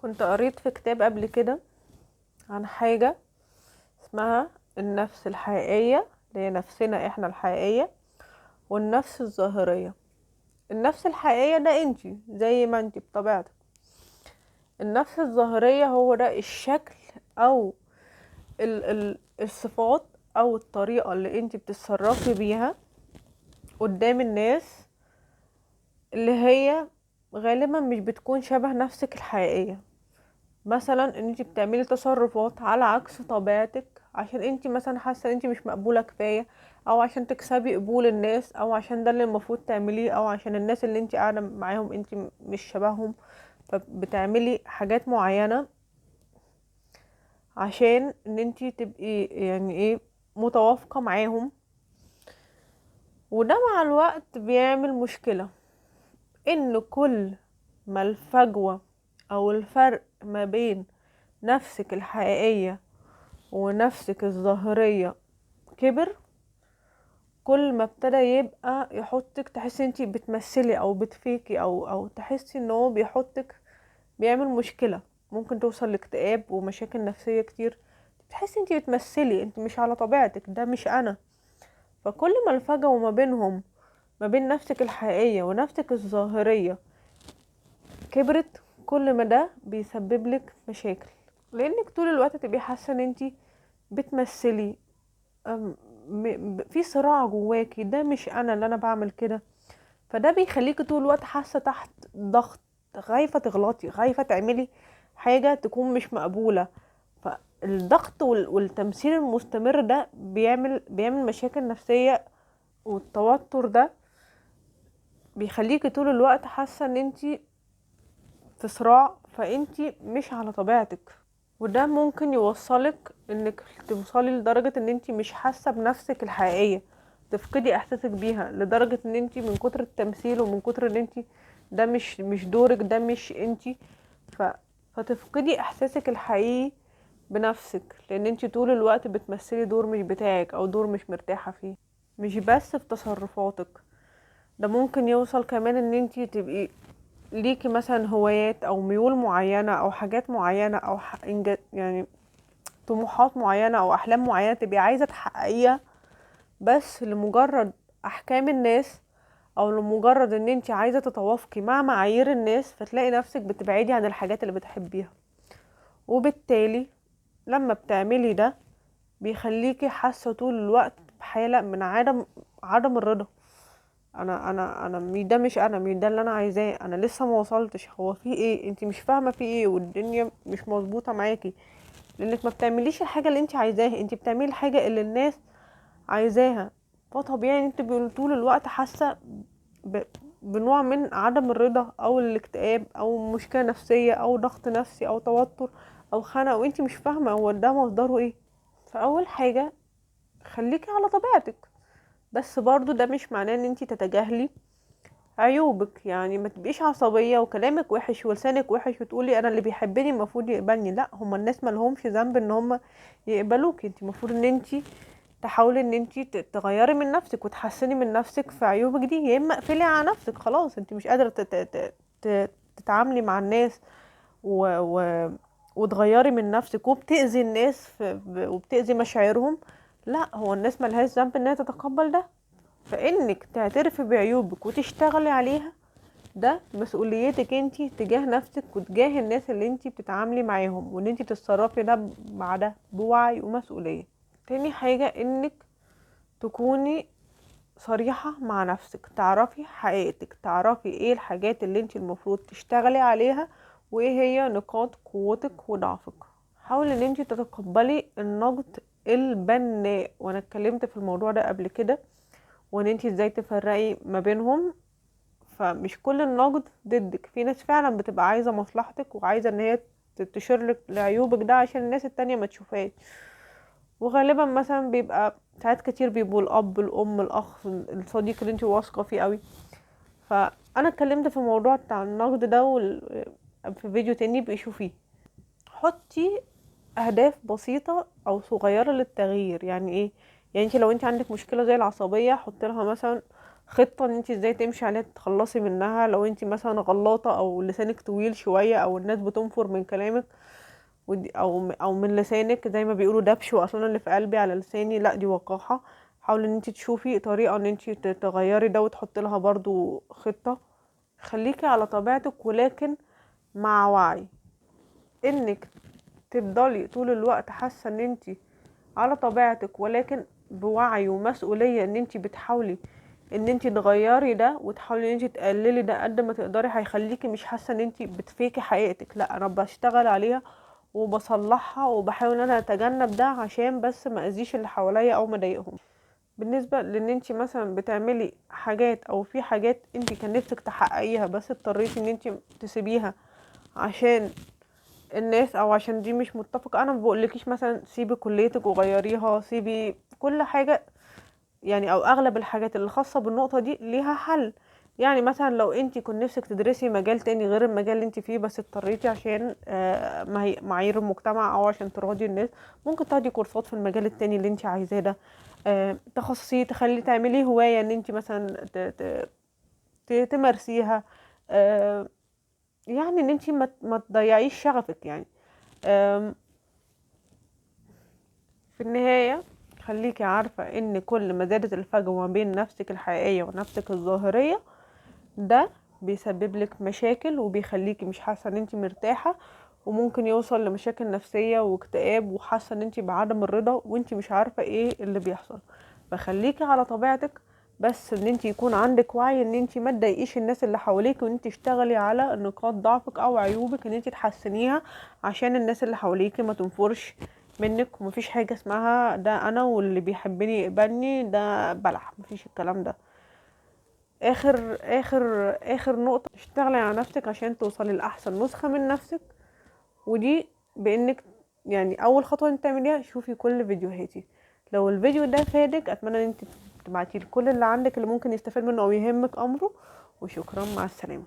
كنت قريت في كتاب قبل كده عن حاجة اسمها النفس الحقيقية، اللي هي نفسنا احنا الحقيقية، والنفس الظاهرية. النفس الحقيقية ده انتي زي ما انتي بطبيعتك. النفس الظاهرية هو ده الشكل او الصفات او الطريقة اللي انتي بتتصرفي بيها قدام الناس، اللي هي غالبا مش بتكون شبه نفسك الحقيقية. مثلا ان انتي بتعملي تصرفات على عكس طبيعتك عشان انتي مثلا حاسة ان انتي مش مقبولة كفاية، او عشان تكسبي قبول الناس، او عشان ده اللي المفروض تعمليه، او عشان الناس اللي انتي قاعدة معاهم انتي مش شبههم، فبتعملي حاجات معينة عشان ان انتي تبقي متوافقة معاهم. وده مع الوقت بيعمل مشكلة، ان كل ما الفجوة او الفرق ما بين نفسك الحقيقية ونفسك الظاهرية كبر، كل ما ابتدى يبقى يحطك تحسي انتي بتمثلي او بتفيكي او تحسي ان هو بيحطك، بيعمل مشكلة ممكن توصل لاكتئاب ومشاكل نفسية كتير. تحسي انتي بتمثلي، انتي مش على طبيعتك، ده مش انا. فكل ما الفجوة ما بينهم، ما بين نفسك الحقيقية ونفسك الظاهرية كبرت، كل ما ده بيسبب لك مشاكل، لانك طول الوقت تبقي حاسة ان انتي بتمثلي، في صراع جواكي، ده مش انا اللي انا بعمل كده. فده بيخليكي طول الوقت حاسة تحت ضغط، خايفة تغلطي، خايفة تعملي حاجة تكون مش مقبولة. فالضغط والتمثيل المستمر ده بيعمل مشاكل نفسية، والتوتر ده بيخليكي طول الوقت حاسة ان انتي في صراع، فانتي مش على طبيعتك. وده ممكن يوصلك انك توصلي لدرجة ان انتي مش حاسة بنفسك الحقيقية، تفقدي احساسك بيها، لدرجة ان انتي من كتر التمثيل ومن كتر ان انتي ده مش دورك، ده مش انتي، فتفقدي احساسك الحقيقي بنفسك، لان انتي طول الوقت بتمثلي دور مش بتاعك او دور مش مرتاحة فيه. مش بس في تصرفاتك، ده ممكن يوصل كمان ان انتي تبقي ليكي مثلا هوايات او ميول معينة او حاجات معينة او طموحات معينة او احلام معينة تبقي عايزة تحققيها، بس لمجرد احكام الناس او لمجرد ان انتي عايزة تتوافقي مع معايير الناس، فتلاقي نفسك بتبعدي عن الحاجات اللي بتحبيها. وبالتالي لما بتعملي ده بيخليكي حاسة طول الوقت بحالة من عدم الرضا. ده مش انا، مش ده اللي انا عايزاه، انا لسه ما وصلتش، هو في ايه، انتي مش فاهمة في ايه، والدنيا مش مظبوطة معاكي، لانك ما بتعمليش الحاجة اللي انتي عايزاها، انتي بتعملي الحاجة اللي الناس عايزاها. فطبيعي ان انتي طول الوقت حاسة بنوع من عدم الرضا او الاكتئاب او مشكلة نفسية او ضغط نفسي او توتر او خنق، وانتي مش فاهمة هو ده مصدره ايه. فاول حاجة خليكي على طبيعتك، بس برضو ده مش معناه ان انتي تتجاهلي عيوبك، ما تبقيش عصبية وكلامك وحش ولسانك وحش وتقولي انا اللي بيحبني المفروض يقبلني. لا، هما الناس ما لهمش ذنب ان هما يقبلوك، انتي المفروض ان انتي تحاولي ان انتي تغيري من نفسك وتحسني من نفسك في عيوبك دي، يا اما اقفلي على نفسك خلاص، انتي مش قادرة تتعاملي مع الناس وتغيري من نفسك وبتأذي الناس وبتأذي مشاعرهم. لا، هو الناس ملهاش ذنب انها تتقبل ده. فإنك تعترفي بعيوبك وتشتغلي عليها ده مسؤوليتك انتي تجاه نفسك وتجاه الناس اللي انتي بتتعاملي معاهم، وان انتي تتصرفي ده مع ده بوعي ومسؤولية. تاني حاجة انك تكوني صريحة مع نفسك، تعرفي حقيقتك، تعرفي ايه الحاجات اللي انتي المفروض تشتغلي عليها وايه هي نقاط قوتك وضعفك. حاولي ان انتي تتقبلي النقد البناء، وانا اتكلمت في الموضوع ده قبل كده، وان انتي ازاي تفرقي ما بينهم. فمش كل النقد ضدك، في ناس فعلا بتبقى عايزة مصلحتك وعايزة ان هي تشير لك لعيوبك ده عشان الناس التانية ما تشوفهاش. وغالبا مثلا بيبقى ساعات كتير بيبقوا الاب الام الاخ الصديق اللي انتي واثقة فيه قوي. فانا اتكلمت في موضوع بتاع النقد ده في فيديو تاني بيشوفيه. حطي اهداف بسيطة او صغيرة للتغيير. يعني ايه؟ يعني انت لو انت عندك مشكلة زي العصبية، حطي لها مثلا خطة ان انت ازاي تمشي عليها تتخلصي منها. لو انت مثلا غلاطة او لسانك طويل شوية او الناس بتنفر من كلامك او من لسانك، زي ما بيقولوا دبش واصلا اللي في قلبي على لساني، لا دي وقاحة. حاولي ان انت تشوفي طريقة ان انت تغيري ده وتحطي لها برضو خطة. خليكي على طبيعتك ولكن مع وعي، انك تفضلي طول الوقت حاسة ان انت على طبيعتك ولكن بوعي ومسؤولية ان انت بتحاولي ان انت تغيري ده وتحاولي ان انت تقللي ده قد ما تقدري، هيخليكي مش حاسة ان انت بتفيكي حقيقتك، لا انا بشتغل عليها وبصلحها وبحاول ان انا اتجنب ده عشان بس ما اذيش اللي حواليا او ما اضايقهم. بالنسبة لان انت مثلا بتعملي حاجات او في حاجات انت كان نفسك تحققيها بس اضطريتي ان انت تسيبيها عشان الناس او عشان دي مش متفقة، انا ما بقولكيش مثلا سيبي كليتك وغيريها، سيبي كل حاجة يعني، او اغلب الحاجات اللي خاصة بالنقطة دي ليها حل. يعني مثلا لو انت كنت نفسك تدرسي مجال تاني غير المجال اللي انت فيه بس اضطريتي عشان معايير المجتمع او عشان تراضي الناس، ممكن تاخدي كورسات في المجال التاني اللي انت عايزاه ده، تخصصي، تخلي تعملي هواية ان انت مثلا تمارسيها، يعني ان انت ما تضيعيش شغفك يعني. في النهاية خليكي عارفة ان كل ما زادت الفجوة ما بين نفسك الحقيقية ونفسك الظاهرية ده بيسبب لك مشاكل وبيخليكي مش حاسة ان انتي مرتاحة، وممكن يوصل لمشاكل نفسية واكتئاب وحاسة ان انتي بعدم الرضا وانتي مش عارفة ايه اللي بيحصل. فخليكي على طبيعتك، بس ان انتي يكون عندك وعي ان انتي ما تضايقيش الناس اللي حواليك، وان انتي تشتغلي على نقاط ضعفك او عيوبك ان انتي تحسنيها عشان الناس اللي حواليك ما تنفرش منك. ومفيش حاجة اسمها ده انا واللي بيحبني يقبلني، ده بلح، مفيش الكلام ده. اخر نقطة، اشتغلي على نفسك عشان توصلي لأحسن نسخة من نفسك، ودي بانك اول خطوة انت تعمليها شوفي كل فيديوهاتي. لو الفيديو ده فادك اتمنى ان انت تبعتيه لكل اللي عندك اللي ممكن يستفاد منه او يهمك امره. وشكرا، مع السلامة.